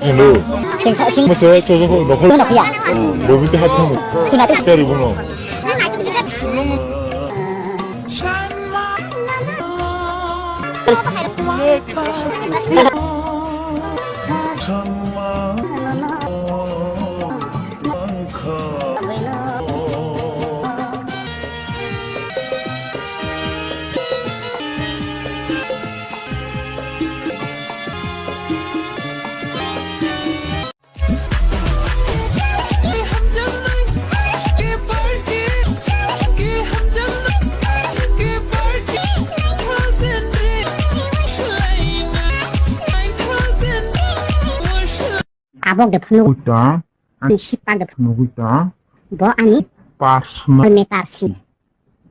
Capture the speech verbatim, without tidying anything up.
Hello. Sing sing. Masa tu tu tu. Mana pia? Bobi tu hati. Suna tu. Cari bunuh. Abok de phunuk. Kuita. Ani sipak de phunuk. Kuita. Bo ani. Personal. Me parsi.